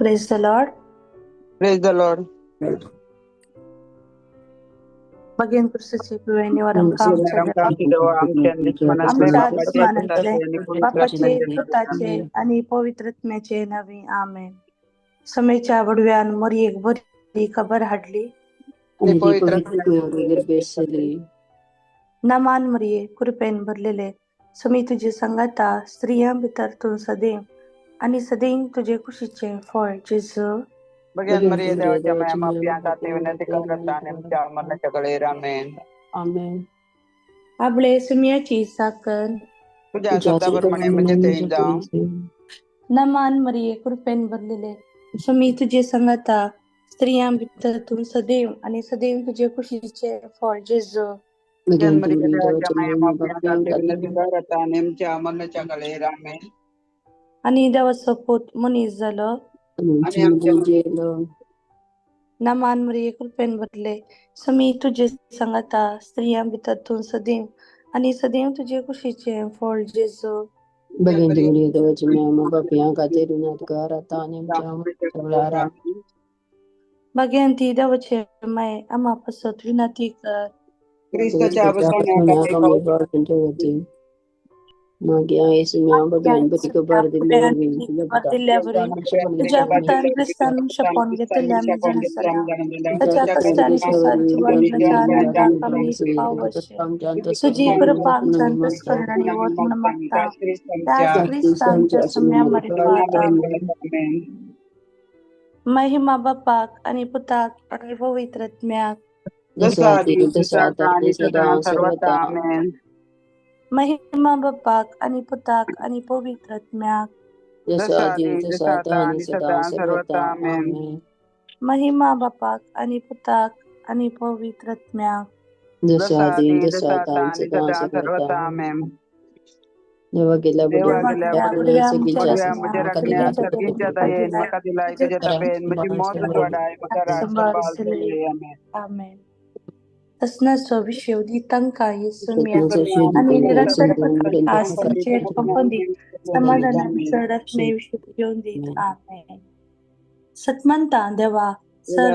Praise the Lord. Praise the Lord. भगेन क्रिस्ताचे पिवळे निवारण आमच्या दुस्मानांतले बापाचे पुताचे आणि पवित्रत्म्याचे नावे आमेन. समेच्या बडव्यान मरियेक बरी खबर हाडली. नमान मरिये, कृपेन भरलेले, समी तुझे संगाता, स्त्रियां भितर तूं सदैव आणि सदैव तुझे कुशीचे फळ जेजू. भगवान मरिये देवाच्या माया माफिया खातीर विनंती करता आणि आमच्या मरणाच्या वेळेर आमेन. आमेन. आपले सुम्याची साकर तुझ्या शब्दाप्रमाणे म्हणजे ते जावं. नमान मरिये, कृपेन भरलेले, सुमी तुझे संगाता, स्त्रियां भितर तूं सदैव आणि सदैव तुझे कुशीचे फळ जेजू. भगवान मरिये देवाच्या माया माफिया खातीर विनंती करता आणि आमच्या मरणाच्या वेळेर आमेन. आणि देवाचो पूत मनीस जालो. आणि आमच्या नमान मरिये, कृपेन भरले, सुमी तुझे संगाता, स्त्रियां भितर तूं सदैव आणि सदैव तुझे कुशीचे फळ जेजू. भगवान मरिये देवाची माया पापयां खातीर विनंती करता आणि आमच्या मरणाच्या वेळार आमेन. भाग्यांती देवाचे माये, आम्हा पासत विनंती कर. क्रिस्ताच्या तुझ्या पुतान क्रिस्तान शपोन घेतल्या आमी जाण आसता ताच्या कश्टांनी संवसार जिवंताच्या आनंदाक आमी पावोवचें. तुजी कृपा आमच्या अंतस्करणांनी वत म्हूण मागता त्याच क्रिस्ता आमच्या सुम्या मारिफात. आमेन. महिमा बापाक आणि पुताक आणि पवित्र आत्म्याक. जसो आदी तसो आता आणि सदा सर्वथा आमेन. महिमा बापाक आणि पुताक आणि पवित्र आत्म्याक. जसो आदी तसो आता आणि सदा सर्वथा आमेन. महिमा बापाक आणि पुताक आणि पवित्र आत्म्याक. जसो आदी तसो आता आणि सदा सर्वथा आमेन. देवा गेल्या देवा बुडव्या गेल्या बुडव्या बुडव्या सगळींच्या म्हज्या म्हाका राखण्या दिला सर्गीच्या दयेन म्हाका दिलाय तुज्या ताबेन म्हजी मौत उजवाडाय म्हाका राज सांबाळ चलय. आमेन. आमेन. तसनाचो विशेव दी तांकां येसुम्या आनी निरंतर आस आमचेर पंपन दी समाधानान चड आत्मे विशेव घेवन दीत. आमेन. सतमंता देवा सर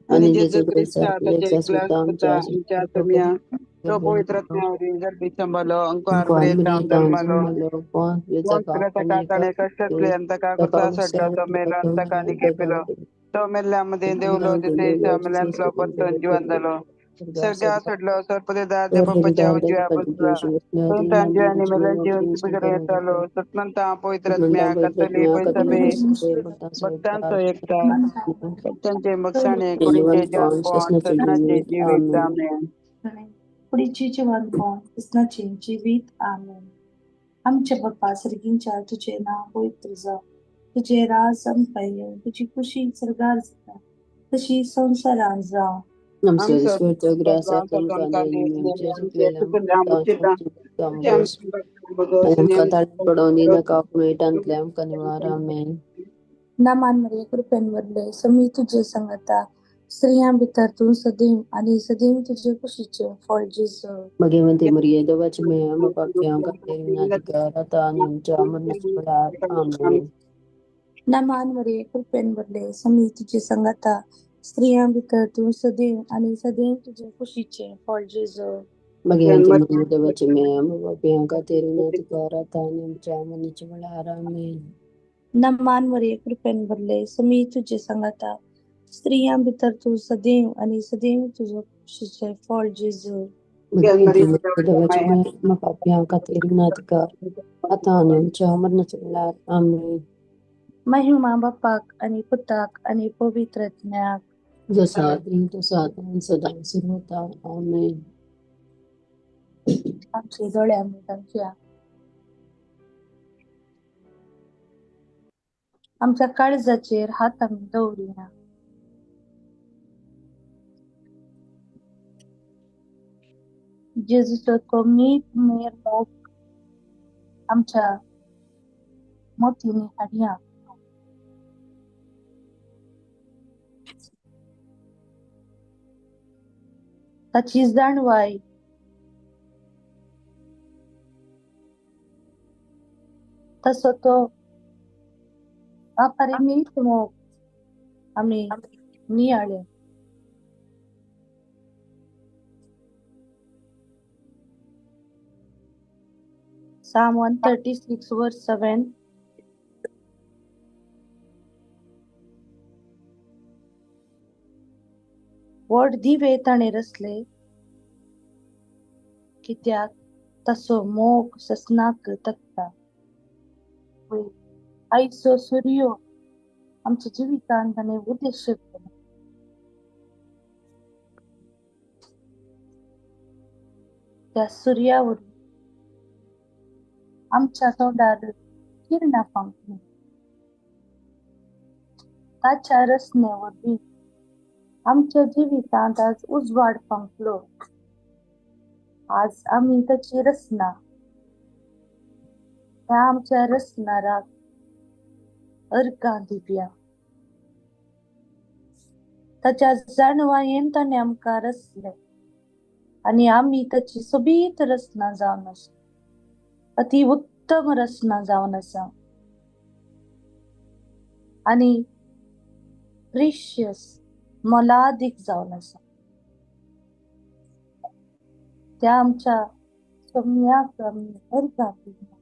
आणि जेजू क्रिस्ता ताचे एकलाच पुता आमच्या सुम्या तो पवित्र आत्म्यावरी गर्भी सांबाळलो अंकुर प्रेतांव जल्मलो ताणे कष्टांतले अंतका कुर्सा सोडलो तो मेलो अंतका निकेपिलो तो मेल्ल्या मदें देवलो तिथे मेल्यांतलो परतून जिवन जालो सर्गा सोडलो सर्पदेदार देव बाप्पाच्या उजव्या बसला सुनसान जिवानी मेल्यान जीवन तुझ्याकडे येतालो सतमंता पवित्र आत्म्या कथोली सभे भक्तांचो एकता भक्तांचे मगसाणे कुडीचे जीवनपण सदनाचे जीवित. आमेन. कुडीचे जिवनपण कृष्णाचे जीवित. आमेन. आमच्या बाप्पा सर्गींच्या तुझे नाव पवित्र जावं, तुझे राज आमकां येवं, तुजी खुशी सर्गार जाता तशी संवसारांत जावं. आमचो स्वर्ग आसा तांकां आमकां ताळी पडोवनी नाका पूण वायटांतलें आमकां निवार. आमेन. नमान मरिये, कृपेन भरले, समी तुझे संगता, स्त्रियां भितर तूं सदैव आणि सदैव तुझे कुशीचे फळ जेजू. भगवंती मरिये देवाची माया पापयां खातीर विनंती कर आता आणि आमच्या मरणाच्या वेळार. आमेन. नमान मरिये, कृपेन भरले, समी तुझे संगता, स्त्रियां भितर तूं सदैव आणि सदैव तुझे कुशीचे फळ जेजू. भगवंती मरिये देवाची माया पापयां खातीर विनंती कर आता आणि आमच्या मरणाच्या वेळार. आमेन. नमान मरिये, कृपेन भरले, समी तुझे संगता, स्त्रियां भितर तूं सदैव आणि सदैव तुझे कुशीचे फळ जेजू. भगवंती मरिये देवाची माया पापयां खातीर विनंती कर आता आणि आमच्या मरणाच्या वेळार. आमेन. महिमा बापाक आणि पुताक आणि पवित्र आत्म्याक. जसो आदी तसो आता आणि सदा सर्वथा. आमेन. आमचे दोळे आमी तांच्या आमच्या काळजाचेर हात आमी दवरुया. जेजूचो तो मीत मेर मोग आमच्या मोतींनी हाडया. ताची जाणवाय तसो तो अपरिमित मोग आमी नियाळ्या. Psalm 136 verse 7. व्हड दिवे ताणें रचले, कित्याक तसो मोग ससनाक तगता. आयचो सुर्यो आमच्या जिवितान ताणें उद्देश केलो. त्या सुर्यावर आमच्या तोंडार किरणां फांकली. ताच्या रचने वरवीं आमच्या जिवितांत आज उजवाड फांकलो. आज आमी ताची रचना, ह्या आमच्या रचणाराक अर्गां दिवया. ताच्या जाणवायेन ताणें आमकां रचलें आनी आमी ताची सोबीत रचना जावन आसा, अति उत्तम रचना जावन आसा आनी प्रिशियस मोलादीक जावन आसा. त्या आमच्या सोम्याक आमी अर्गां दिवया.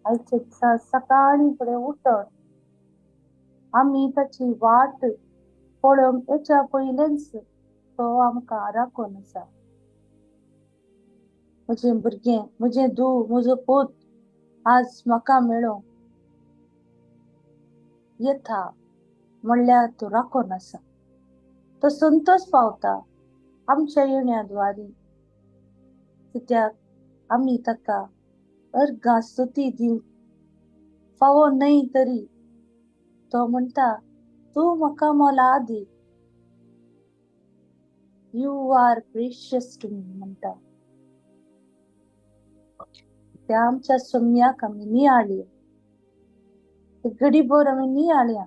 आयचे दिसा सकाळीं फुडें उठून आमी ताची वाट पळोवंक येच्या पयलेंच तो आमकां राखून आसा. म्हजें भुरगें, म्हजें धूव, म्हजो पूत आज म्हाका मेळोंक येता म्हणल्यार तो राखून आसा. तो संतोश पावता आमच्या येण्या द्वारी, कित्याक आमी ताका अर्गां स्तुती दिवंक फावो न्हय तरी तो म्हणटा, तूं म्हाका मोलादीक, you are precious to me म्हणटा. त्या आमच्या सोम्याक आमी नियाळया, घडीभर आमी नियाळया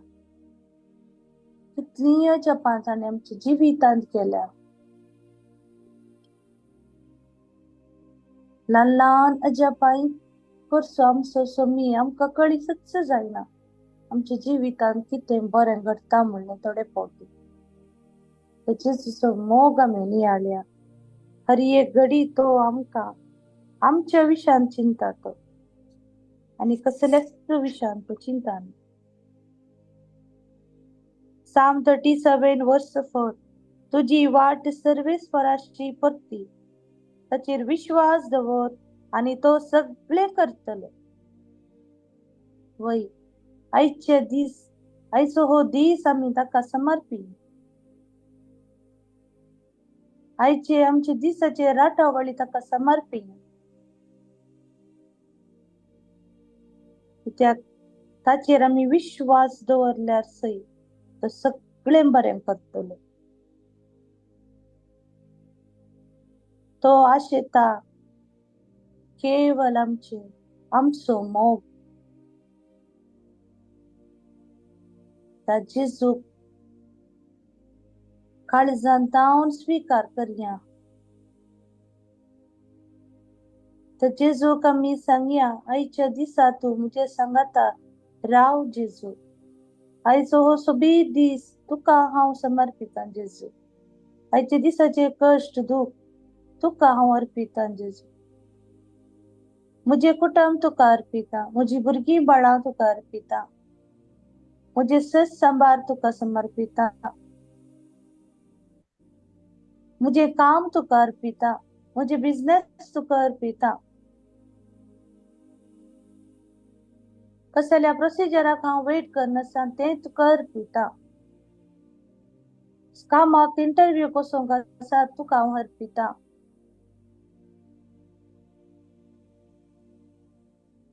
कितलींय जपां ताणें आमच्या जिवितांत केल्या. ल्हान ल्हान अजापांय करचो आमचो सोमी आमकां कळीतच जायना आमच्या जिवितांत कितें बरें घडटा म्हणलें थोडे फावटी. जेजूचो मोग आमी नियाळया. हर एक घडी तो आमकां आमच्या विशयान चिंता तो आनी कसल्याच विशयान तो चिंता न्ही. Psalm 37 verse 4. तुजी वाट सर्वेस्पराची परती, ताचेर विश्वास दवर आनी तो सगळें करतलो. वय आयचे दीस, आयचो हो दीस आमी ताका समर्पी. आयचे आमचे दिसाचे राटावळी ताका समर्पी, कित्याक ताचेर आमी विश्वास दवरल्यार सय तो सगळें बरें करतलो. तो आशेता केवल आमचे आमचो मोग. त्या जेजूक काळजान तावन स्विकार करया. तर जेजूक आमी सांगया, आयच्या दिसा तूं म्हजे सांगाता राव जेजू. आयचो हो सोबीत दीस तुका हांव समर्पितां जेजू. आयच्या दिसाचे कश्ट दुख तुका हांव अर्पितां जेजू. म्हजें कुटुंब तुका अर्पितां, म्हजी भुरगीं बाळां तुका अर्पितां, म्हजें सस सांबार तुका समर्पितां, म्हजें काम तुका अर्पितां, म्हजें बिजनेस तुका अर्पितां. कसल्या प्रोसिजराक हांव वेट करनासतना तें तुका अर्पितां. कामाक इंटरव्यू कसोंक आसा तुका हांव अर्पितां.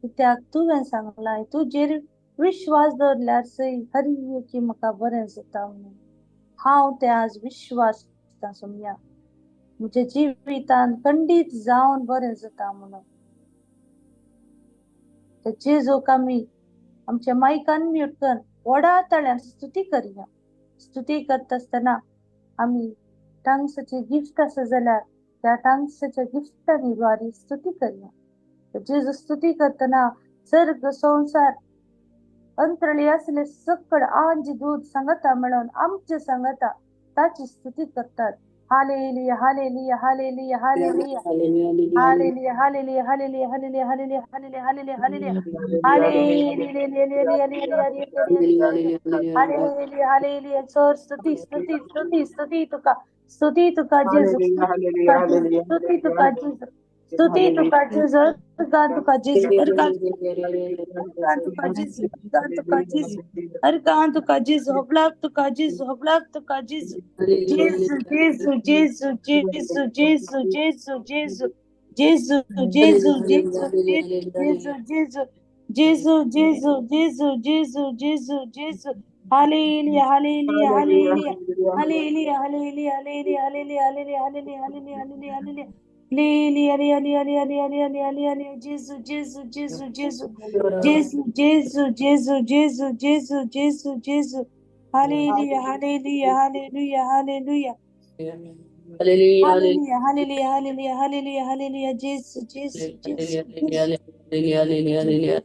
कित्याक तुवें सांगलां तुजेर विश्वास दवरल्यार सय हर की म्हाका बरें जाता म्हणून. हांव तें आज विश्वास दिता सोम्या, म्हज्या जिवितान खंडीत जावन बरें जाता म्हणून. जेजूक आमी आमच्या मायक अनम्यूट कर व्हडा ताळ्यान स्तुती करया. स्तुती करता आसतना आमी टांग्साचे गिफ्ट आसा जाल्यार त्या टांग्साच्या गिफ्टांनी द्वारे स्तुती करया. जेजू स्तुती करतना सर्ग संवसार अंतरळी असले सकड आंज दूध सांगता मेळोवन आमचे सांगता ताची स्तुती करतात. Hallelujah hallelujah hallelujah hallelujah hallelujah hallelujah hallelujah hallelujah hallelujah hallelujah hallelujah hallelujah hallelujah hallelujah. Sir स्तुती स्तुती स्तुती स्तुती तुका स्तुती तुका जेजू स्तुती तुका जेजू स्तुती तुका जेजू अर्गान तुका जेजू अर्गान तुका जेजू अर्गान तुका जेजू अर्गान तुका जेजू होबलाक तुका जेजू होबलाक तुका जेजू जेजू जेजू जेजू जेजू जेजू जेजू जेजू जेजू जेजू जेजू जेजू जेजू जेजू जेजू जेजू जेजू जेजू जेजू. Hallelujah hallelujah hallelujah hallelujah hallelujah hallelujah hallelujah hallelujah hallelujah hallelujah hallelujah hallelujah hallelujah hallelujah hallelujah hallelujah. जेजू जेजू जेजू जेजू जेजू जेजू जेजू जेजू जेजू जेजू जेजू. Hallelujah hallelujah hallelujah hallelujah hallelujah hallelujah hallelujah hallelujah hallelujah. जेजू जेजू जेजू hallelujah hallelujah hallelujah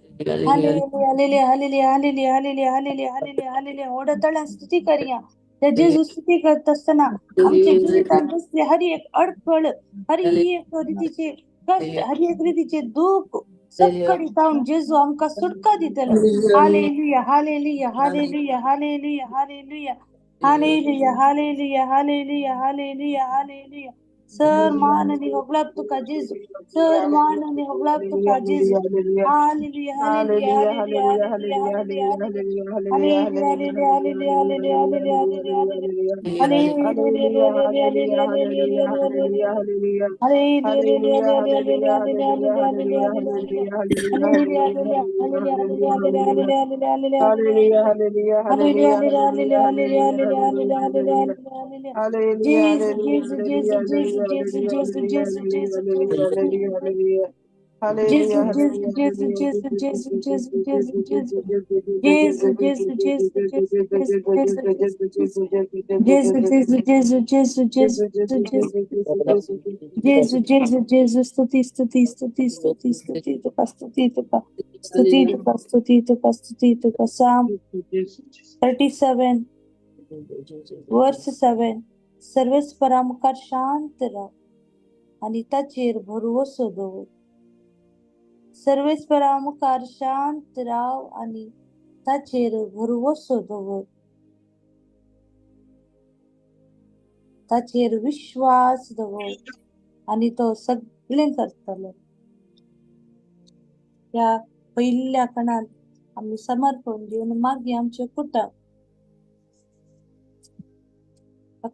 hallelujah hallelujah hallelujah hallelujah hallelujah. ओडतळान स्तुती करया. त्या जेजू स्तुती करत असताना आमच्या जिवितांत असले हर एक अडखळ, हर एक रितीचे कष्ट, हर एक रितीचे दुःख सगळी जावन जेजू आमकां सुटका दितलो. Hallelujah hallelujah hallelujah hallelujah hallelujah hallelujah hallelujah hallelujah hallelujah hallelujah. Sir मान आनी होगळाप तुका जेजू, सर मान आनी होगळाप तुका जेजू. Hallelujah hallelujah hallelujah hallelujah hallelujah hallelujah hallelujah hallelujah hallelujah hallelujah जेजू जेजू जेजू. स्तुती स्तुती स्तुती स्तुती स्तुती तुका स्तुती तुका स्तुती तुका स्तुती तुका स्तुती तुका. Psalm 37 verse 7. सर्वेस्परा मुखार शांत राव आनी ताचेर भरवसो दवर. सर्वेस्परा मुखार शांत राव आनी ताचेर भरवसो दवर. ताचेर विश्वास दवर आनी तो सगळें करतलो. ह्या पयल्या कणांत आमी समर्पण दिवन मागीर आमचें कुटुंब,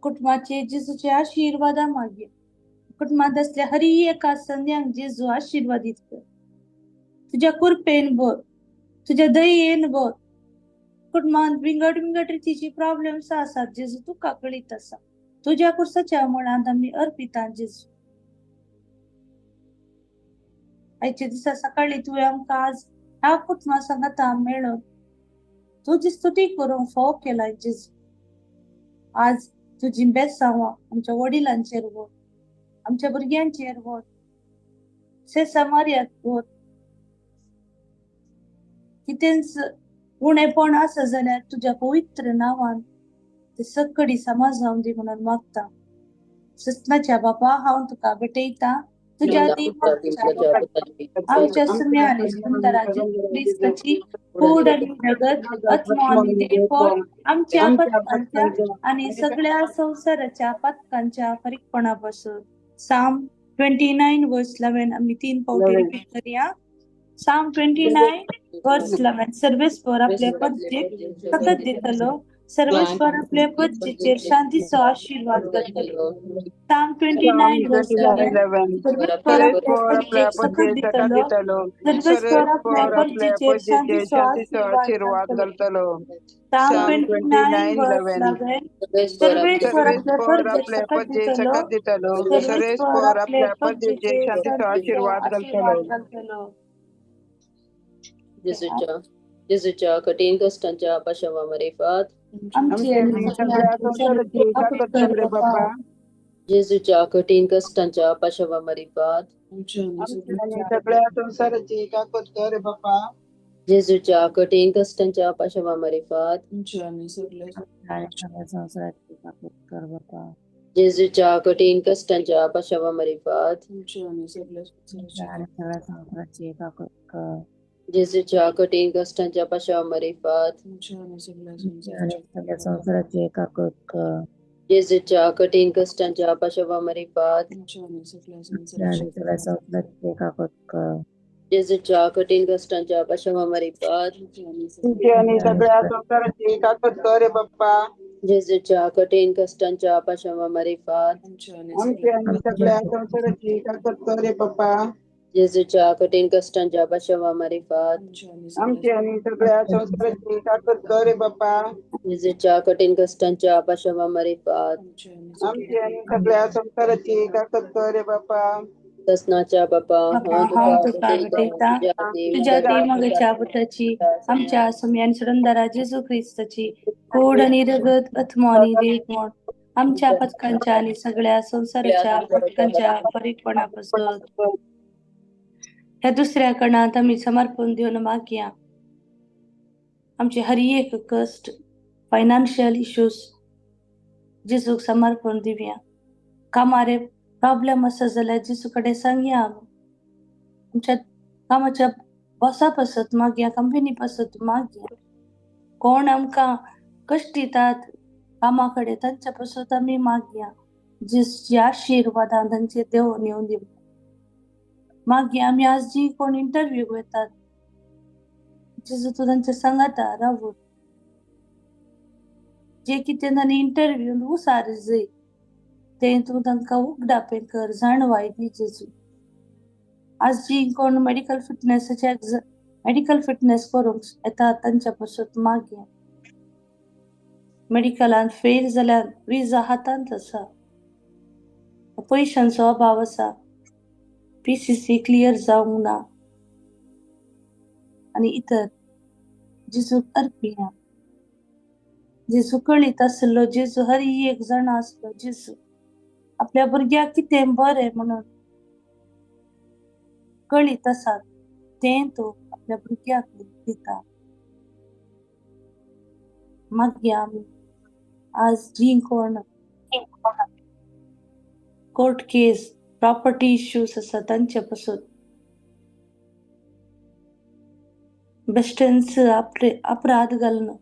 कुटुंबाचे जेजूचे आशिर्वादा मागीर कुटुंबांत असल्या हर एका संद्यांक जेजू आशिर्वादीत कर. तुज्या कृपेन भर, तुज्या दयेन भर. कुटुंबांत विंगड विंगड रितीची प्रॉब्लेम्स आसात जेजू तुका कळीत आसा. तुज्या कुर्साच्या मुळांत आमी अर्पिता जेजू. आयच्या दिसा सकाळी तुवें आमकां आज ह्या कुटुंबा सांगाता मेळोन तुजी स्तुती करूंक फावो केला जेजू. आज तुजी बेसांवां आमच्या वडिलांचेर व्हर, आमच्या भुरग्यांचेर व्हर, सेसामार्यात व्हर. कितेंच उणेपण आसा जाल्यार तुज्या पवित्र नांवान ते सकडी समाज जावन दी म्हणून मागता. सस्नाच्या बाबा हांव तुका भेटयता तुज्या आमच्या सुम्या आनी सुंदराची क्रिस्ताची कूड आनी रगत आत्मो आनी देवपण आमच्या पातकांच्या आनी सगळ्या संवसाराच्या पातकांच्या फारीकपणा पासून. Psalm 29 verse 11 आमी 3 फावटी रिपीट करया. Psalm 29 verse 11. सर्वेस्पर आपल्या पदचेर ताकद दितलो, सर्वेस्पर आपल्या पदचेर शांतीचो आशीर्वाद करतलो. Psalm 29 verse 11. सर्वेस्पर आपल्या पदचेर ताकद दितलो, सर्वेस्पर आपल्या पदचेर शांतीचो आशीर्वाद करतलो. Psalm 29 verse 11. सर्वेस्पर आपल्या पदचेर ताकद दितलो, सर्वेस्पर आपल्या पदचेर शांतीचो आशीर्वाद करतलो. जेजूच्या कठीण कष्टांच्या पाशावा मरेफात जेजूच्या कठीण कश्टांच्या पाशावा मारिफात आमची आणि आमची आणि सगळ्या संसाराची काकूत कर बापा. जेजूच्या कठीण कश्टांच्या पाशावा मारिफात आमची आणि सगळ्या आणि सगळ्या संसाराची काकूत कर बापा. जेजूच्या कठीण कश्टांच्या पाशावा मारिफात आमची आणि सगळ्या संसाराची आणि सगळ्या संसाराची काकूत कर. जेजूच्या कठीण कश्टांच्या पाशावा मारिफात आमची आणि सगळ्या आणि संसाराची सगळ्या संसाराची काकूत कर. जेजूच्या कठीण कश्टांच्या पाशावा मारिफात आमची आणि सगळ्या आणि संसाराची सगळ्या संसाराची काकूत कर. जेजूच्या कठीण कश्टांच्या पाशावा मारिफात आमची आणि तुमची आणि सगळ्या संसाराची काकूत कर बाप्पा. जेजूच्या कठीण कश्टांच्या पाशावा मारिफात आमची आणि आमची आणि सगळ्या संसाराची काकूत कर बाप्पा. जेजूच्या कठीण कश्टांच्या पाशावा मारिफात आमची आणि आमची आणि सगळ्या संसाराची काकूत कर बाप्पा. जेजूच्या कठीण कश्टांच्या पाशावा मारिफात आमची आणि आमची आणि सगळ्या संसाराची काकूत कर बाप्पा. ससनाच्या बापा, हांव तुका भेटयता तुज्या देमागच्या पुताची आमच्या स्वामी सुरंदरा जेजू ख्रिस्ताची कोड आणि रगत आत्मो आणि देव म्हण आमच्या पथकांच्या आणि सगळ्या संसाराच्या पथकांच्या परीपणापासून ह्या दुसऱ्या कणांत आमी समर्पण दिवन मागया. आमचे हर एक कश्ट फायनान्शियल इश्यूज जेजूक समर्पण दिवया. कामारे प्रॉब्लेम आसा जाल्यार जेजू कडेन सांगया. आमी आमच्या कामाच्या बॉसा पासत मागया, कंपनी पासत मागया. कोण आमकां कश्ट दितात कामा कडेन तांच्या पासत आमी मागया. जेजूची आशिर्वादां तांचेर देवून येवन दिवया. मागीर आमी आज जी कोण इंटरव्यूक वतात जेजू तूं तांचे सांगाता रावून जे कितें तांणी इंटरव्यून उसार जाय तें तूं तांकां उगडापें कर, जाणवाय दी जेजू. आज जी कोण मेडिकल फिटनेसाचे मेडिकल फिटनेस करूंक येता तांच्या पासत मागया. मेडिकलान फेल जाल्यार विजा हातांत आसा, पयशांचो अभाव आसा, PCC clear जावंक ना आनी इतर जेजूक अर्पिया. जेजू कळीत आसलो, जेजू हर एक जाणा आसलो. जेजू आपल्या भुरग्याक कितें बरें म्हणून कळीत आसा तें तो आपल्या भुरग्याक दिता. मागीर आमी आज जी कोण कोर्ट केस प्रॉपर्टी इश्यूज आसा तांचे पासून बेश्टेंच आपले अपराध घालून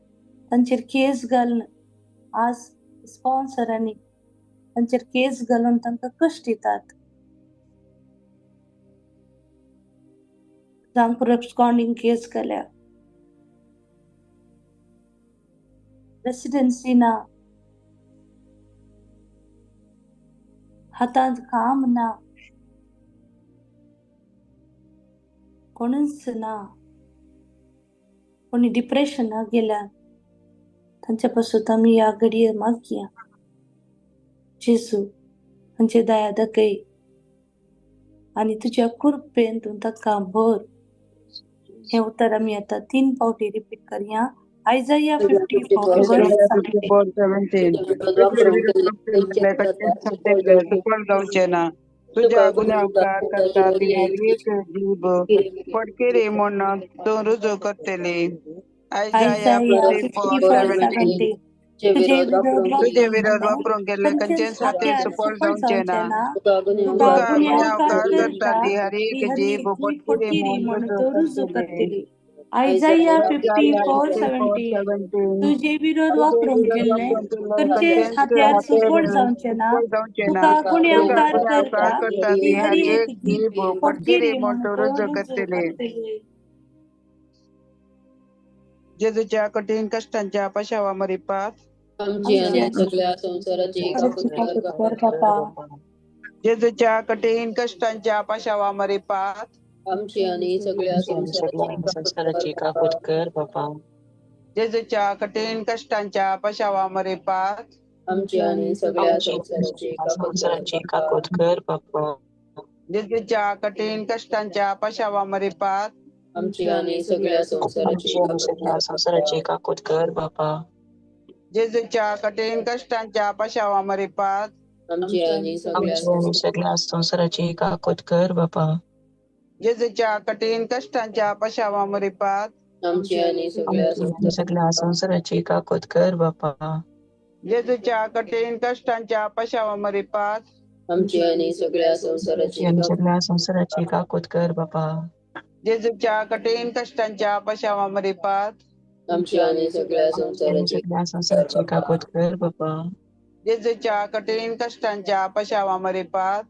तांचेर केस घालून आज स्पॉन्सरांनी तांचेर केस घालून तांकां कश्ट दितात. जांकां रेस्पॉन्डिंग केस घाल्या, रेसिडेन्सी ना, हातांत काम ना, कोणूच ना, कोणी डिप्रेशनाक गेल्या तांच्या पासून आमी ह्या घडये मागया. जेजू तांचे दया दाखय आनी तुज्या कृपेन तूं तांकां भर. हें उतर आमी आतां 3 फावटी रिपीट करया. आयजाया 54:17. जावचें ना तुज्या गुन्यांवकार करता ती एक जीब फटकिरी म्हूण तूं रुजू करतली. आयजाया 54:17. तुजे विरोध वापरूंक गेल्ले खंयचेच हातीर सुफळ जावचें ना. तुका गुन्यांवकार करता ती हर एक जीब फटकिरी म्हूण तूं रुजू करतली. आयजाया 54:17. तुजे विरोध वापरूंक गेल्ले खंयचेच हात्यार सुफळ जावचें ना. तुका गुन्यांवकार करता ती हर एक जीब फटकिरी म्हूण तूं रुजू करतली. जेजूच्या कठीण कश्टांच्या पाशावा मरिपात आमची आणि सगळ्या संसाराची काकूत कर बापा. जेजूच्या कठीण कश्टांच्या पाशावा मरिपात आमची आणि सगळ्या संसाराची काकूत कर बापा. जेजूच्या कठीण कश्टांच्या पाशावा मरिपात आमची आणि सगळ्या संसाराची काकूत कर बापा. जेजूच्या कठीण कश्टांच्या पाशावा मरिपात आमची आणि सगळ्या संसाराची काकूत कर बापा. जेजूच्या कठीण कश्टांच्या पाशावा मरिपात आमची आनी सगळ्या आमची आनी सगळ्या संवसाराची काकूत कर बापा. जेजूच्या कठीण कश्टांच्या पशावा मरिपात. आमची आनी सगळ्या आमची आनी सगळ्या संवसाराची काकूत कर बापा. जेजूच्या कठीण कश्टांच्या पशावा मरिपात. आमची आनी सगळ्या आमची संवसाराची आनी सगळ्या संवसाराची काकूत कर बापा. जेजूच्या कठीण कश्टांच्या पशावा मरिपात. आमची आनी सगळ्या आमची आनी संवसाराची सगळ्या संवसाराची काकूत कर बापा. जेजूच्या कठीण कश्टांच्या पशावा मरिपात.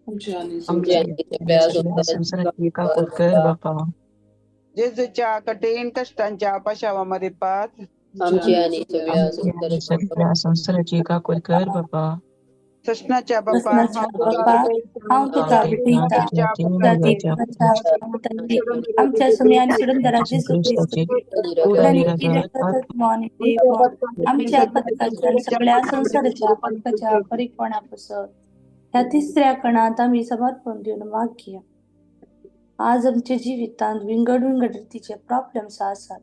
आमची आनी आमची आमची आनी आनी सगळ्या सगळ्या संवसाराची संवसाराची काकूत काकूत कर कर बापा. जेजूच्या कठीण कश्टांच्या पशावा मरिपात. आमची आनी सगळ्या आमची आनी संवसाराची सगळ्या संवसाराची काकूत कर बापा. सृष्णाच्या बाप्पा, प्रस्नाच्या हांव तुका बाप्पा, हांव भेटयतां, तुका हांव भेटयतां, तुज्या तुज्या देवाच्या देवाच्या पावतांनी आमच्या सुम्या आनी सुरंदरा जेजू क्रिस्ताची क्रिस्त कूड आणि आनी रगत रगत आनी देव आमच्या पथकाच्या आनी सगळ्या संवसाराच्या पथकाच्या परिकोणा पासत ह्या तिसऱ्या कणांत आमी समर्पण दिवन मागया. आज आमच्या जिवितांत विंगड विंगड रितीचे प्रॉब्लेम्स आसात.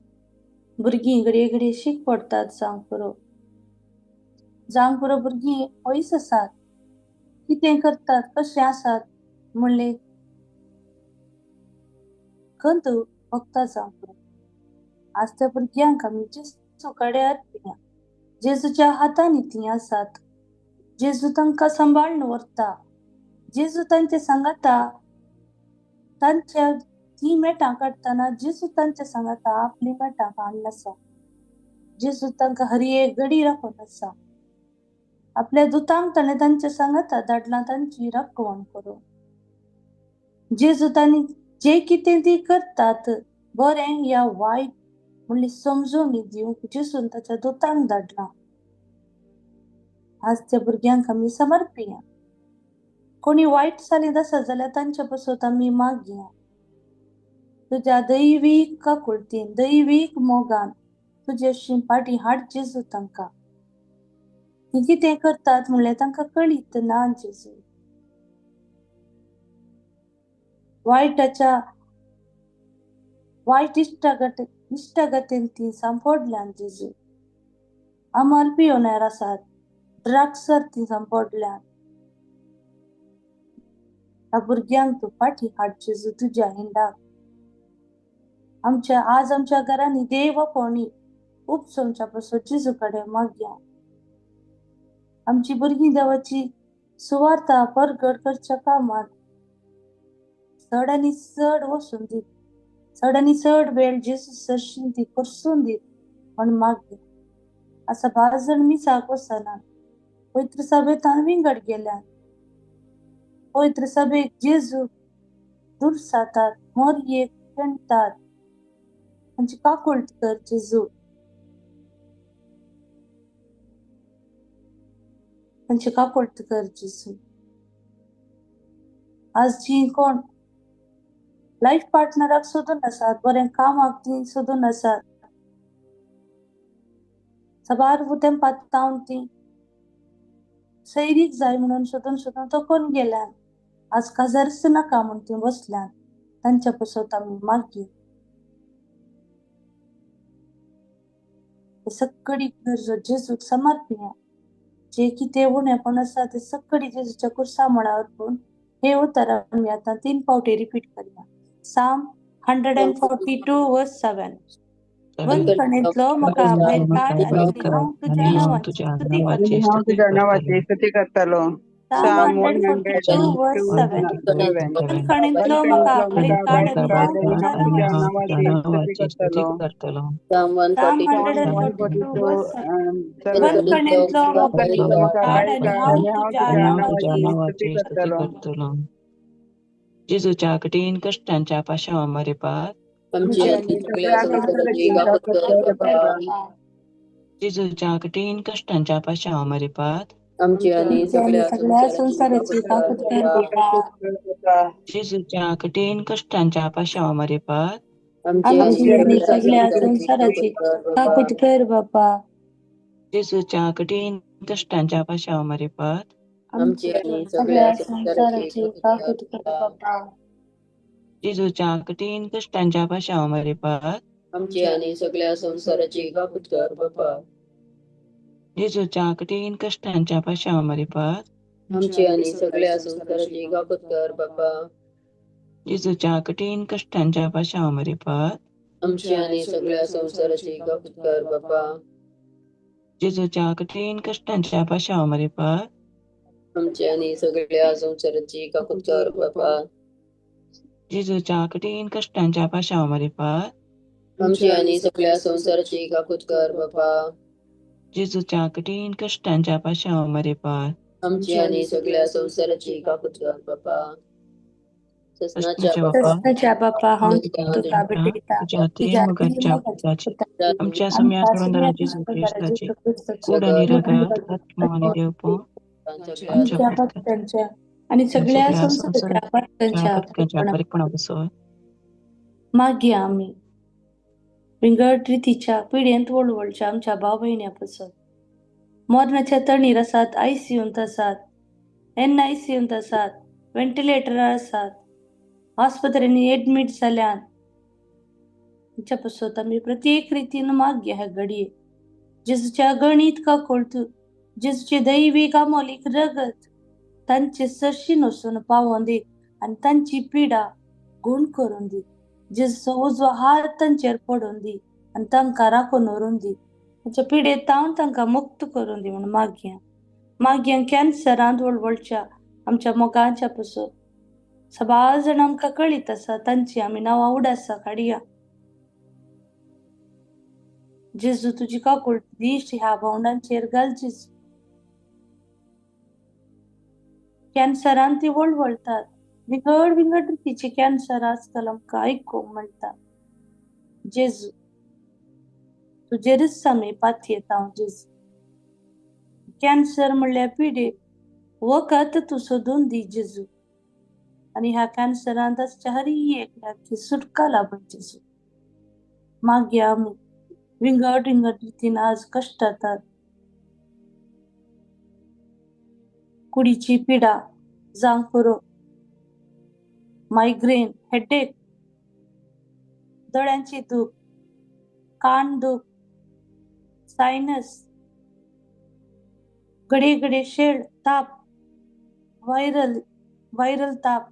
भुरगीं घडये घडये शीक पडटात जावंक पुरो, जावंक पुरो भुरगीं पयस आसात, कितें करतात कशें आसात म्हणलें खंत भोगता जावंक पुरो. आज त्या भुरग्यांक आमी जेजू कडेन अर्पिया. जेजूच्या हातांनी तीं आसात. जेजू तांकां सांबाळून व्हरता. जेजू तांचे सांगाता तांच्या तीं मेटां काडटना जेजू तांच्या सांगाता आपलीं मेटां काडून आसा. जेजू तांकां हर एक घडी राखून आसा. आपल्या दुतांक ताणें तांच्या सांगाता धाडलां तांची राखवण करूंक. जेजू तांणी जें कितें तीं करतात बरें या वायट म्हणली समजवणी दिवंक जेजून ताच्या दुतांक धाडलां. आज त्या भुरग्यांक आमी समर्पिया. कोणी वायट चालींत आसा जाल्यार तांच्या पासत आमी मागया. तुज्या दैवीक काकुळतीन, दैवीक मोगान तुजे फाटीं हाड जेजू तांकां. तीं कितें करतात म्हणल्यार तांकां कळीत ना जेजू. वायटाच्या वायट इश्टागतीन तीं सांपडल्यान जेजू. अमल पियोनेर आसात, ड्रग्सार तीं सांपडल्यान. ह्या भुरग्यांक तूं फाटीं हाड जेजू तुज्या हिंडाक. आमच्या आज आमच्या घरांनी देव आपोवणी उपसोमच्या पासत जेजू कडेन मागया. आमची भुरगीं देवाची सुवार्ता परगट करच्या कामांत चड आनी चड वचून दीत, चड आनी चड वेळ जेजू सरशीं ती करसून दीत म्हण मागया. आसा बारा जाण मिसाक वचनात, पवित्र सभेंत विंगड गेल्यात. पवित्र सभेक जेजू दुर्सातात, मोरयेक पेंडटात. तांची काकुळट कर जेजू. तांची काकुळट कर जेजू. आज जीं कोण लायफ पार्टनराक सोदून आसात, बरें कामाक तीं सोदून आसात, साबार तेंपात तावन तीं सैरीक जाय म्हणून सोदून सोदून थकून गेल्यान. आज काजारच नाका म्हूण तीं बसल्यान. तांच्या पासत आमी मागया. सगळी गरजो जेजूक समर्पिया. जे कितें उणेपण आसा ते सगळी जेजूच्या कुर्सा मुळार अर्पून हे उतर आमी आतां 3 फावटी रिपीट करया. Psalm 142 verse 7. बंदखणींतलो म्हाका भायर काड आनी हांव तुज्या नांवाची स्तुती नांवाची आनी हांव स्तुती तुज्या नांवाची करतलो. स्तुती करतलो. Psalm Psalm 142 verse 7. 142 बंदखणींतलो म्हाका बंदखणींतलो भायर म्हाका काड भायर आनी काड हांव आनी तुज्या हांव तुज्या नांवाची नांवाची स्तुती स्तुती नांवाची स्तुती करतलो. करतलो. Psalm Psalm Psalm 142 verse 7. 142 7. बंदखणींतलो म्हाका बंदखणींतलो भायर म्हाका काड भायर आनी काड हांव आनी हांव तुज्या तुज्या आनी हांव तुज्या नांवाची नांवाची स्तुती नांवाची स्तुती करतलो. करतलो. जेजूच्या कठीण कश्टांच्या पाशावा मरेपात. आमची आमची आनी आनी सगळ्या सगळ्या संवसाराची संवसाराची काकूत काकूत कर कर बापा. बापा. जेजूच्या कठीण कश्टांच्या पाशावा मरेपात. आमची आनी आमची आनी सगळ्या सगळ्या संवसाराची संवसाराची काकूत काकूत कर कर बापा. बापा. काकूत कर बापा. जेजूच्या कठीण कश्टांच्या पाशावा मरेपात. आमची आमची आनी आनी सगळ्या सगळ्या संवसाराची संवसाराची काकूत कर बापा. काकूत कर बापा. जेजूच्या कठीण कश्टांच्या पाशावा मरेपात. आमची आनी सगळ्या सगळ्या संवसाराची संवसाराची काकूत कर काकूत कर बापा. बापा. जेजूच्या कठीण कश्टांच्या पाशावा मरेपात. आमची आनी सगळ्या संवसाराची काकूत कर बापा. जेजूच्या कठीण कश्टांच्या पाशावा मरेपात. आमची आनी सगळ्या संवसाराची काकूत कर बापा। जेजूच्या कठीण कश्टांच्या पाशांव मारिफात आमची आनी सगळ्या संवसाराची काकूत कर बापा। जेजूच्या कठीण कश्टांच्या पाशांव मारिफात आमची आनी सगळ्या संवसाराची काकूत कर बापा। जेजूच्या कठीण कश्टांच्या पाशांव मारिफात आमची आनी सगळ्या संवसाराची काकूत कर बापा। जेजूच्या कठीण कश्टांच्या पाशांव मारिफात आमची आनी सगळ्या संवसाराची काकूत कर बापा। ससनाच्या ससनाच्या बापा ससनाच्या बापा, हांव तुका भेटयता तुज्या तुज्या मोगाच्या पुताची आमच्या सुम्या सोडून जेजू क्रिस्ताची कूड आनी रगत आत्मो आनी देवपो आमच्या आमच्या भक्तांच्या आनी सगळ्या सगळ्या संवसाराच्या संवसाराच्या भक्तांच्या पातकांच्या परीपणा बसोन मागीर आमी विंगड रितीच्या पिढयेंत वळवळच्या आमच्या भाव भयण्या पासत मरणाच्या तणीर आसात, आयसीयूंत आसात, एनआयसीयूंत आसात, व्हेंटिलेटरार आसात, आस्पत्र्यांनी एडमीट जाल्यात, तांच्या पासत आमी प्रत्येक रितीन मागया ह्या घडये जेजूच्या गणीत काकोळतू जेजूचे दैवीक अमोलीक रगत तांचे सरशीन वचून पावोवन दी आनी तांची पिडा गूण करून दी। जेजूचो उजवो हात तांचेर पडून दी आनी तांकां राखून व्हरून दी, तांच्या पिडेत तावन तांकां मुक्त करून दी म्हूण मागया। मागया कॅन्सरांत वळवळच्या आमच्या मोगाच्या पासून सबार जाण आमकां कळीत आसा, तांची आमी नांवां उडासा काडया। जेजू तुजी काकूळ दिश्ट ह्या भावंडांचेर घाल जेजू। कॅन्सरान ती वळवळतात, विंगड विंगड रितीचे कॅन्सर आजकाल आमकां आयकूंक मेळटा। जेजू तुजेरूच आमी पातयेता हांव जेजू। कॅन्सर म्हणल्यार पिडे वखद तूं सोदून दी जेजू आनी ह्या कॅन्सरांत आसच्या हर एकल्याक सुटका लाभत जेजू। मागीर आमी विंगड विंगड रितीन आज कश्टातात, कुडीची पिडा जावं पुरो, मायग्रेन, हेडेक, दोळ्यांची दूख, कान दूख, सायनस, घडये घडये शेळ, ताप, व्हायरल व्हायरल ताप,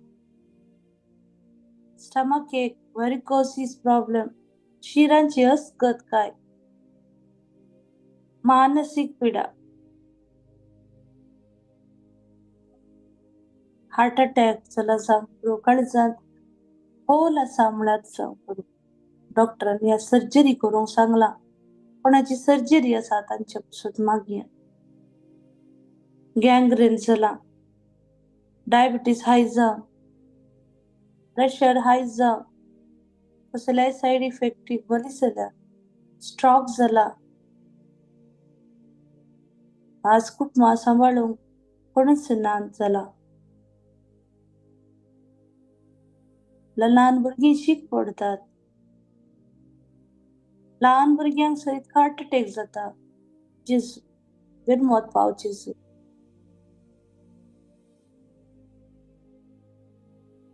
स्टमक एक, व्हेरिकोसिस प्रॉब्लेम, शिरांची अस्कत काय, मानसीक पिडा, हार्ट अटॅक जाला जावं पुरो, काळजांत होल आसा म्हळ्यार जावं पुरो, डॉक्टरांनी ह्या सर्जरी करूंक सांगलां, कोणाची सर्जरी आसा तांचे पासून मागया। गँग्रेन जाला, डायबिटीज हाय जावं, प्रेशर हाय जावं, कसल्याय सायड इफेक्टीक बरी जाल्या, स्ट्रोक जाला, आज कुटुंबां सांबाळूंक कोणूच ना जाला, ल्हान भुरगीं शीक पडटात, ल्हान भुरग्यांक सयत हार्ट अटॅक जाता। जेजू बेरमोत पाव जेजू।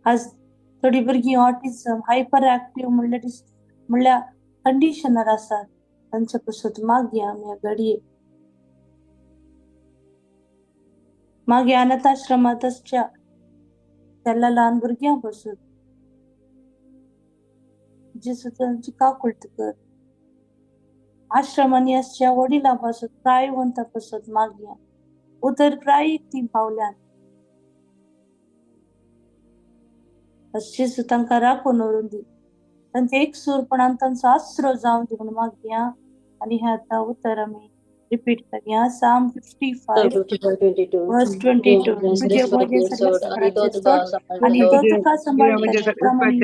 आज थोडी भुरगीं ऑटिझम, हायपर एक्टीव म्हणल्यार कंडिशनार आसात, तांचे पासून मागया आमी ह्या घडये। मागीर अनाथ आश्रमांत आसच्या त्या ल्हान भुरग्यां पासून जेजू तांची काकूळट कर। आश्रमांनी आसच्या वडिलां पासून, प्रायवंता पासून मागया, उतर प्रायीक ती पावल्यान जेजू तांकां राखून व्हरून दी, तांचे एकसूरपणान तांचो आसरो जावन दी म्हूण मागया। आनी हें आतां उतर आमी रिपीट करया। Psalm 55 verse 22, तुजे वजें सगळ्या सोड आनी तो तुका सांबाळटलो, प्रमाणीक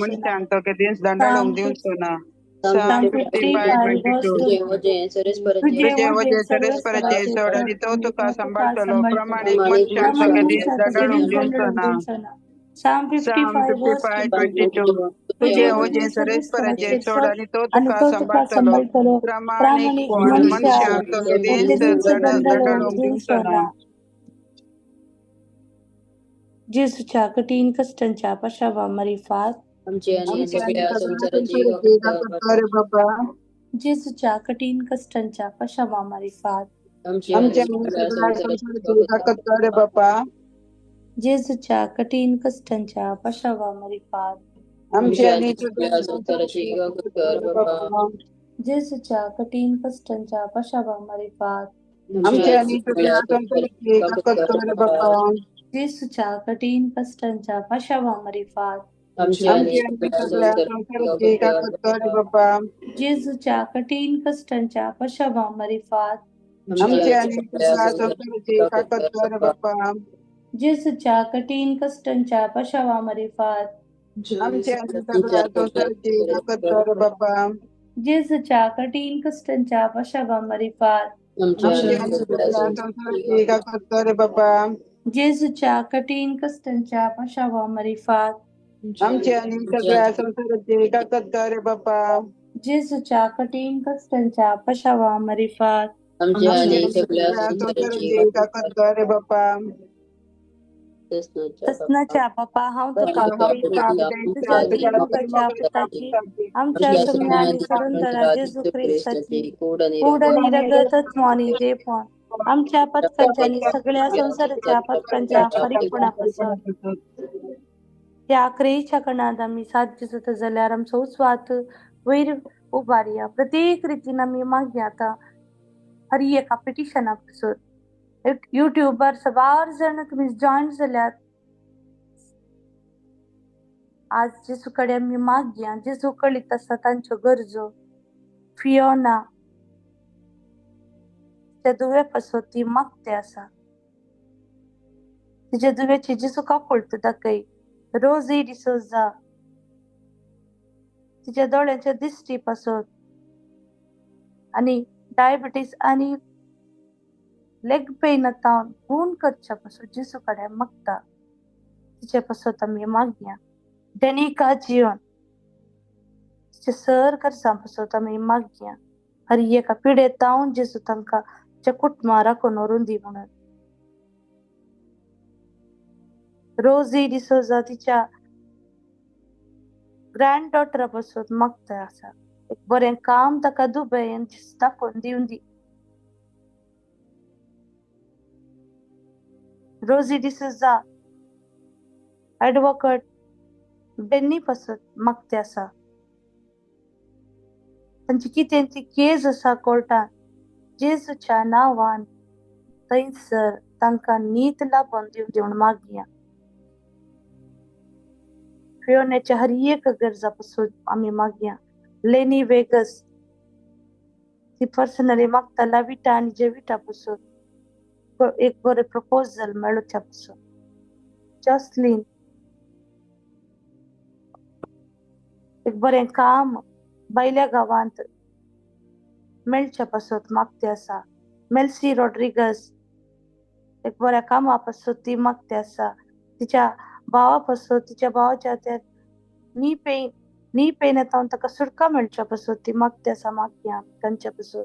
मनशान तो केदींच दंडाळूंक ना। Psalm 55 verse 22, तुजे वजें सर्वेस्पराचेर सोड आनी तो तुका सांबाळटलो, प्रमाणीक मनशान तो केदींच दंडाळूंक दिवचो ना। Psalm 55 verse 22, तुजे वजें सर्वेस्पराचेर सोड आनी तो तुका सांबाळटलो, प्रमाणीक मनशान तो केदींच दंडाळूंक दिवचो ना। जेजूच्या कठीण कश्टांच्या पाशावा मारिफात आमची आनी सगळ्या संवसाराची बापा। जेजूच्या कठीण कश्टांच्या पाशावा मारिफात आमच्या आणि सगळ्या संसाराची ताकद कर बापा. जेजूच्या कठीण कष्टांच्या पशावामरिफात. आमच्या आणि सगळ्या संसाराची ताकद कर बापा. जेजूच्या कठीण कष्टांच्या पशावामरिफात. आमच्या आणि सगळ्या संसाराची ताकद कर बापा. जेजूच्या कठीण कष्टांच्या पशावामरिफात. आमच्या आणि सगळ्या संसाराची ताकद कर बापा. जेजूच्या कठीण कष्टांच्या पशावामरिफात. आमच्या आणि सगळ्या संसाराची ताकद कर बापा. जेजूच्या कठीण कष्टांच्या पशावामरिफात. आमच्या आणि सगळ्या संसाराची ताकद कर बापा. जेजूच्या कठीण कष्टांच्या पशावामरिफात. आमच्या आणि सगळ्या संसाराची ताकद कर बापा. जेजूच्या कठीण कष्टांच्या पशावामरिफात. आमच्या आणि सगळ्या संसाराची ताकद कर बापा. जेजूच्या कठीण कष्टांच्या पशावामरिफात. आमच्या आणि सगळ्या संसाराची ताकद कर बापा. तसनाच्या बापा हांव तुका पळयता तुज्या तीन मुखाच्या पुताची आमच्या सुम्या आनी सरुंदरा जेजू क्रिस्ताची कूड आनी रगत आत्मो आनी देवपण आमच्या पथकांच्या आनी सगळ्या संवसाराच्या पथकांच्या फारीकपणा पासून ह्या आक्रेच्या कणांत आमी साध्य जाता जाल्यार आमचो उस्वात वयर उबारया. प्रत्येक रितीन आमी मागया आतां हर एका पिटिशना पासून युट्यूबार सबार जण तुमी जॉयन जाल्यात. आज जेजू कडेन आमी मागया. जेजू कळीत आसा तांच्यो गरजो. फियोना त्या दुवे पासून ती मागते आसा. तिच्या दुव्याची जेजू काकुळट दाखय. रोजी डिसोजा तिच्या दोळ्यांच्या दिश्टी पासून आनी डायबिटीस आनी लेग पेन आतां गूण करच्या पासून जेजू कडेन मागता. तिचे पासून आमी मागया. डेनिका जिवन तिचे सर गरजां पासून आमी मागया. हर एका पिडेतावन जेजू तांकां तिच्या कुटुंबा राखून व्हरून दी म्हणून. रोजी डिसोजा तिच्या ग्रँड डॉटरा पासून मागता आसा. एक बरें काम ताका दुबयन दाखोवन दिवन दी. रोजी डिसोजा एडवोकेट बेन्नी पासून मागते आसा. तांची कितें ती केज आसा कोर्टान जेजूच्या नांवान थंयसर तांकां नीत लाबून दिवन दी म्हूण मागया. फियोनाच्या हर एक गरजा पासून आमी मागया. लेनी वेगस ती पर्सनली मागता लाविटा आनी जेविटा पासून एक बरें प्रपोजल मेळोवच्या पासून. जॉसलीन एक बरें काम भायल्या गांवांत मेळच्या पासून मागते आसा. मेल्सी रॉड्रिगस एक बऱ्या कामा पासून ती मागते आसा. तिच्या भावा पासून तिच्या भावाच्या त्या नी पेन येता ताका सुटका मेळच्या पासून ती मागते आसा. मागया तांच्या पासून.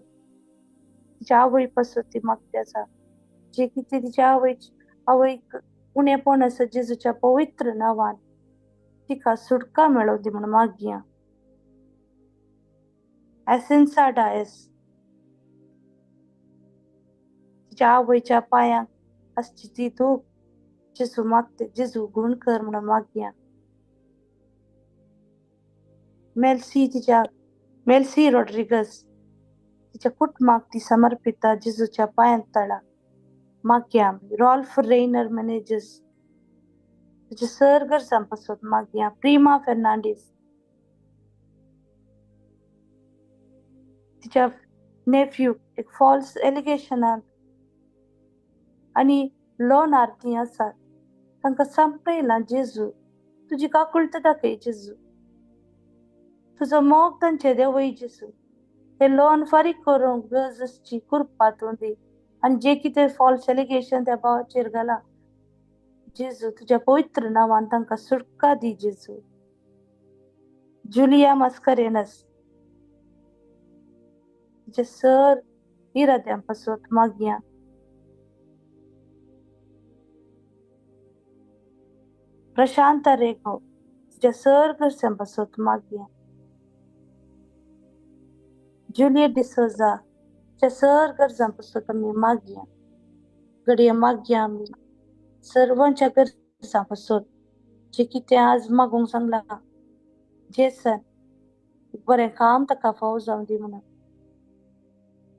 तिच्या आवय पासून ती मागते आसा. जे कितें तिच्या आवयक उणेपण आसा जेजूच्या पवित्र नांवान तिका सुटका मेळोवं दी म्हूण मागया. एसेन्सा डायस तिच्या आवयच्या पांयांक आसची ती दूख जेजू मागते. जेजू गुण कर म्हणून मागया. मेल्सी तिच्या मेल्सी रॉड्रिगस तिच्या कुटुंबाक ती समर्पिता जेजूच्या पांयांत तळा मागया. रॉल्फ रेनर मॅनेजर्स तिच्या सर गरजां पासून मागया. प्रिमा फेर्नांडीस तिच्या नेफ्यू एक फॉल्स एलिगेशनान आनी लोनार ती आसात तांकां सांपळयलां. जेजू तुजी काकुळट दाखय. जेजू तुजो मोग तांचे देवय. जेजू हे लोन फारीक करूंक गरज आसची कृपा तूं दी आनी जे कितें फॉल्स एलिगेशन त्या भावाचेर घाला जेजू तुज्या पवित्र नांवान तांकां सुटका दी. जेजू जुलिया मास्करेनस तिचे सर इराद्यां पासून मागया. प्रशांत रेगो तिच्या सर गरजां पासून मागया. जुलियट डिसोजा त्या सर गरजां पासत आमी मागया. घडये मागया आमी सर्वांच्या गरजां पासत जे कितें आज मागूंक सांगलां जेसन बरें काम ताका फावो जावं दी म्हणून.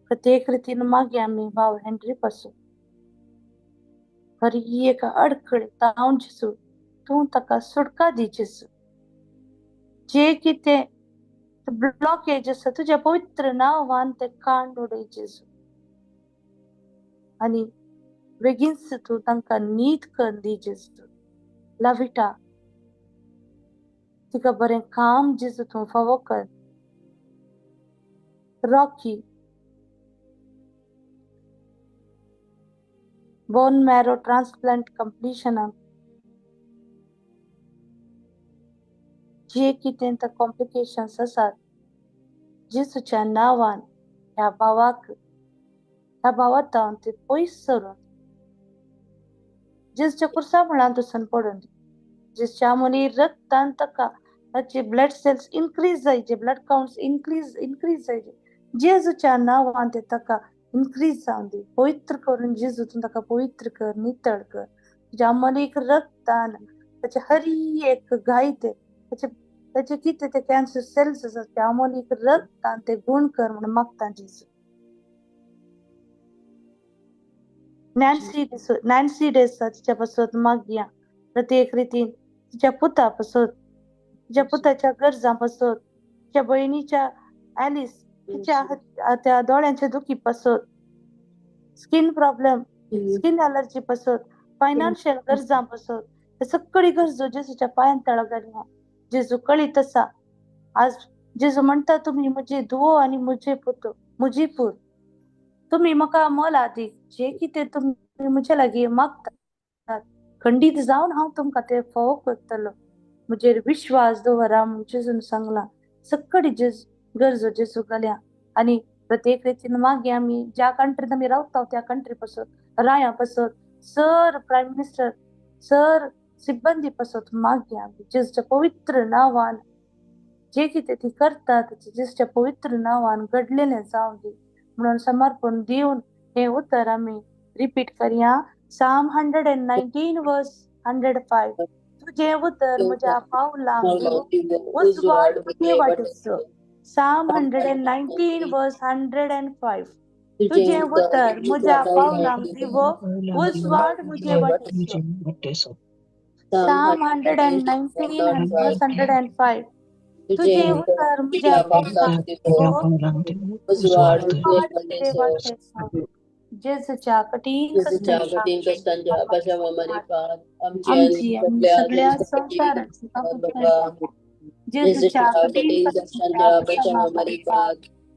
प्रत्येक रितीन मागया आमी भाव हेनरी पासून हर एका अडखळ तावन जेजू तूं ताका सुटका दी जेजू. जे कितें ब्लॉकेज आसा तुज्या पवित्र नांवान तें कांड उडय जेजू आनी बेगीनच तूं तांकां नीत कर दी जेजू. लाविटा तिका बरें काम जेजू तूं फावो कर. रॉकी बोन मॅरो ट्रान्सप्लांट कंप्लिशनाक जे कितें ते कॉम्प्लिकेशन्स आसात जेजूच्या नांवान ह्या भावाक ह्या भावातावन ते पयस सरून जेजूच्या कुर्सा मुळांत वचून पडून दी. जेजूच्या मुनी रक्तान ताका ताचे ब्लड सेल्स इनक्रीज जायचे, ब्लड काउंट्स इनक्रीज इनक्रीज जायचे. जेजूच्या नांवान ते ताका इनक्रीज जावन दी. पवित्र करून जेजू तूं ताका पवित्र कर, नितळ कर. तुज्या मलीक रक्तान ताचे हर एक घाय ते ताचे ताचे कितें ते कॅन्सर सेल्स आसात ते अमोलीक रक्तान ते गुण कर म्हणून मागता जेजू. नॅन्सी नॅन्सी डेसा तिच्या पासत मागया. प्रत्येक रितीन तिच्या पुता पासत, तिच्या पुताच्या गरजां पासत, तिच्या भयणीच्या ॲलिस तिच्या त्या दोळ्यांच्या दुखी पासत, स्कीन प्रॉब्लेम स्कीन अलर्जी पासत, फायनान्शियल गरजां पासत, हे सगळी गरजो जेजूच्या पांयां तळा घालया. जेजू कळीत आसा. आज जेजू म्हणटा तुमी म्हजी धुवो आनी म्हजे पुत म्हजी पूत, तुमी म्हाका मोला दी जे कितें तुमी म्हजे लागीं मागतात खंडीत जावन हांव तुमकां तें फावो करतलो. म्हजेर विश्वास दवरा म्हूण जेजून सांगलां. सगळी जेजू गरजो जेजू घाल्या. आनी प्रत्येक रितीन मागीर आमी ज्या कंट्रीन आमी रावता त्या कंट्री पासत, राया पासत, सर प्रायम मिनिस्टर सर सिब्बंदी पासत मागया आमी जेजूच्या पवित्र नांवान जे कितें ती करतात जेजूच्या पवित्र नांवान घडलेलें जावं दी म्हणून समर्पण दिवन हें उतर आमी रिपीट करया. Psalm 119 verse 105. तुजें उतर म्हज्या पावलांक उजवाड म्हजे वाटेचो. Psalm 119 verse 105. तुजें उतर म्हज्या पावलांक दिवो उजवाड म्हजे वाटेचो. Psalm 119 verse 105. तुजें उतर म्हज्या पावलांक दिवो उजवाड म्हजे वाटेचो. जेजूच्या कठीण कश्टांच्या आमची आनी सगळ्या संवसाराची जेजूच्या कठीण कश्टांच्या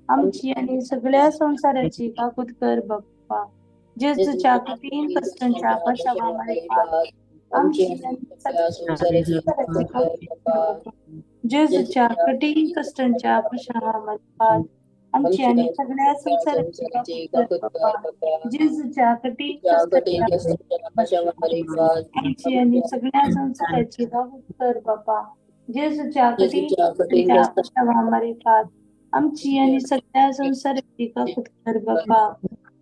आमची आनी सगळ्या संवसाराची काकूत कर बाप्पा. जेजूच्या कठीण कश्टांच्या पश्चातापात आमची आनी सगळ्या संवसाराची काकूत कर. जेजूच्या कठीण कश्टांच्या पश्चातापात आमची आनी सगळ्या संवसाराची काकूत कर बाप्पा. जेजूच्या कठीण कश्टांच्या आमची आनी सगळ्या संवसाराची काकूत कर बाप्पा. जेजूच्या कठीण कश्टांच्या पश्चातापात आमची आनी सगळ्या संवसाराची काकूत कर बाप्पा.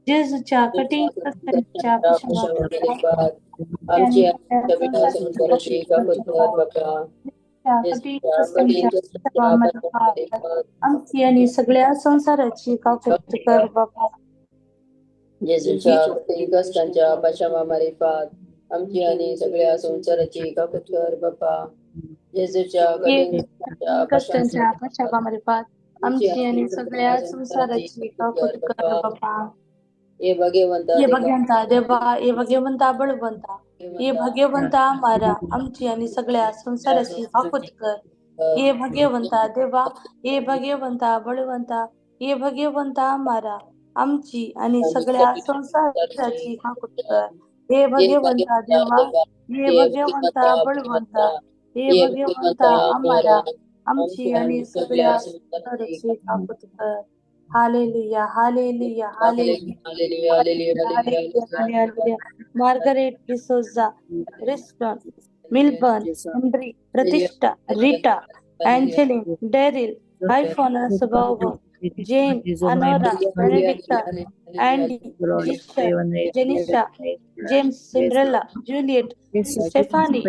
जेजूच्या कठीण कश्टांच्या पश्चातापात आमची आनी सगळ्या संवसाराची काकूत कर बाप्पा. आमची आनी सगळ्या संवसाराची काकूत कर बाप्पा. जेजूच्या कठीण कश्टांच्या पश्चातापात आमची आनी सगळ्या संवसाराची काकूत कर बाप्पा. जेजूच्या कठीण कश्टांच्या पश्चातापात आमची आनी सगळ्या संवसाराची काकूत कर बाप्पा. ये भगवंता ये भगवंता देवा, ये भगवंता बळवंता, ये भगवंता मारा आमची आनी सगळ्या संवसाराची काकूत कर. ये भगवंता देवा, ये भगवंता बळवंता, ये भगवंता मारा आमची आनी सगळ्या संवसाराची काकूत कर. हे भगवंता देवा, हे भगवंता बळवंता, हे भगवंता आमारा आमची आनी सगळ्या संवसाराची काकूत कर. Hallelujah, hallelujah, hallelujah, hallelujah. Margaret D'Souza, Riston, Milburn, Henry, Pratishtha, Rita, Angeline, Daryl, iPhone Subhav, Jane, Anora, Benedicta, Andy, Jisha, Jenisha, James, Cinderella, Juliet, Stephanie,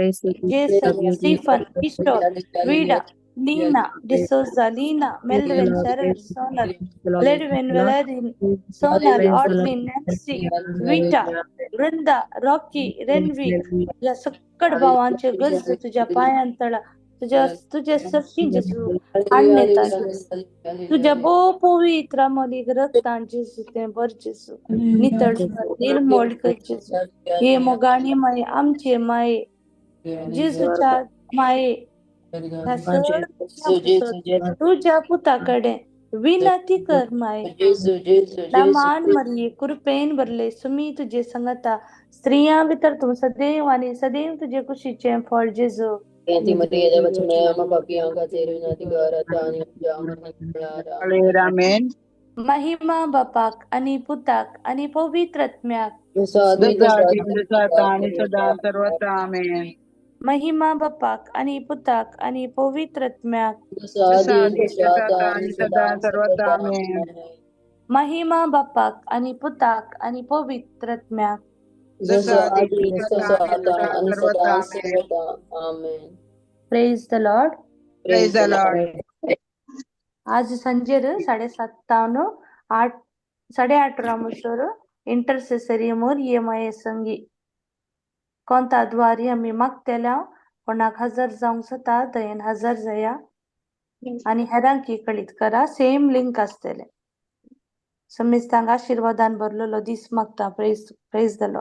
Jason, Stephen, Kishore, Vida, Leena, D'Souza, Leena, Melvin, Cheryl, Sonal, Ledwin, Valerin, Sonal, Audlin, Nancy, Vita, Vrinda, Rocky, Renvi, तुझ्या सक्कड भावांचे गरज तुझ्या पायांतळा तुझ्या तुझ्या सरशी जेजू हाडून जेजू तुझ्या भोव पवित्र मोलीक रक्तान जेजू तें बर जेजू नितळ निर्मोळ कर जेजू हे मोगाणी माये आमचे माये जेजूच्या माये ह्या सगळ्या तुझ्या पुता कडेन विनंती कर माये. मान मरिये कृपेन भरले सुमी तुझे संगता स्त्रियां भितर तूं सदैव आनी सदैव तुझे कुशीचें फळ जेजू. महिमा बापाक आनी पुताक आनी पवित्र आत्म्याक. महिमा बापाक आनी पुताक आनी पवित्र आत्म्याक. महिमा बापाक आनी पुताक आनी पवित्र आत्म्याक. Praise the Lord. Praise the Lord. आज संजेर 7:30 8 8:30 रामसर इंटरसेसरी मोर ये माये संगी कोणता द्वारी आमी मागतेल्या कोणाक हजर जावंक जाता दयेन हजर जाया आनी हेरांक कळीत करा. सेम लिंक आसतले. समेस्तांक आशिर्वादान भरलेलो दीस मागता. Praise the Lord.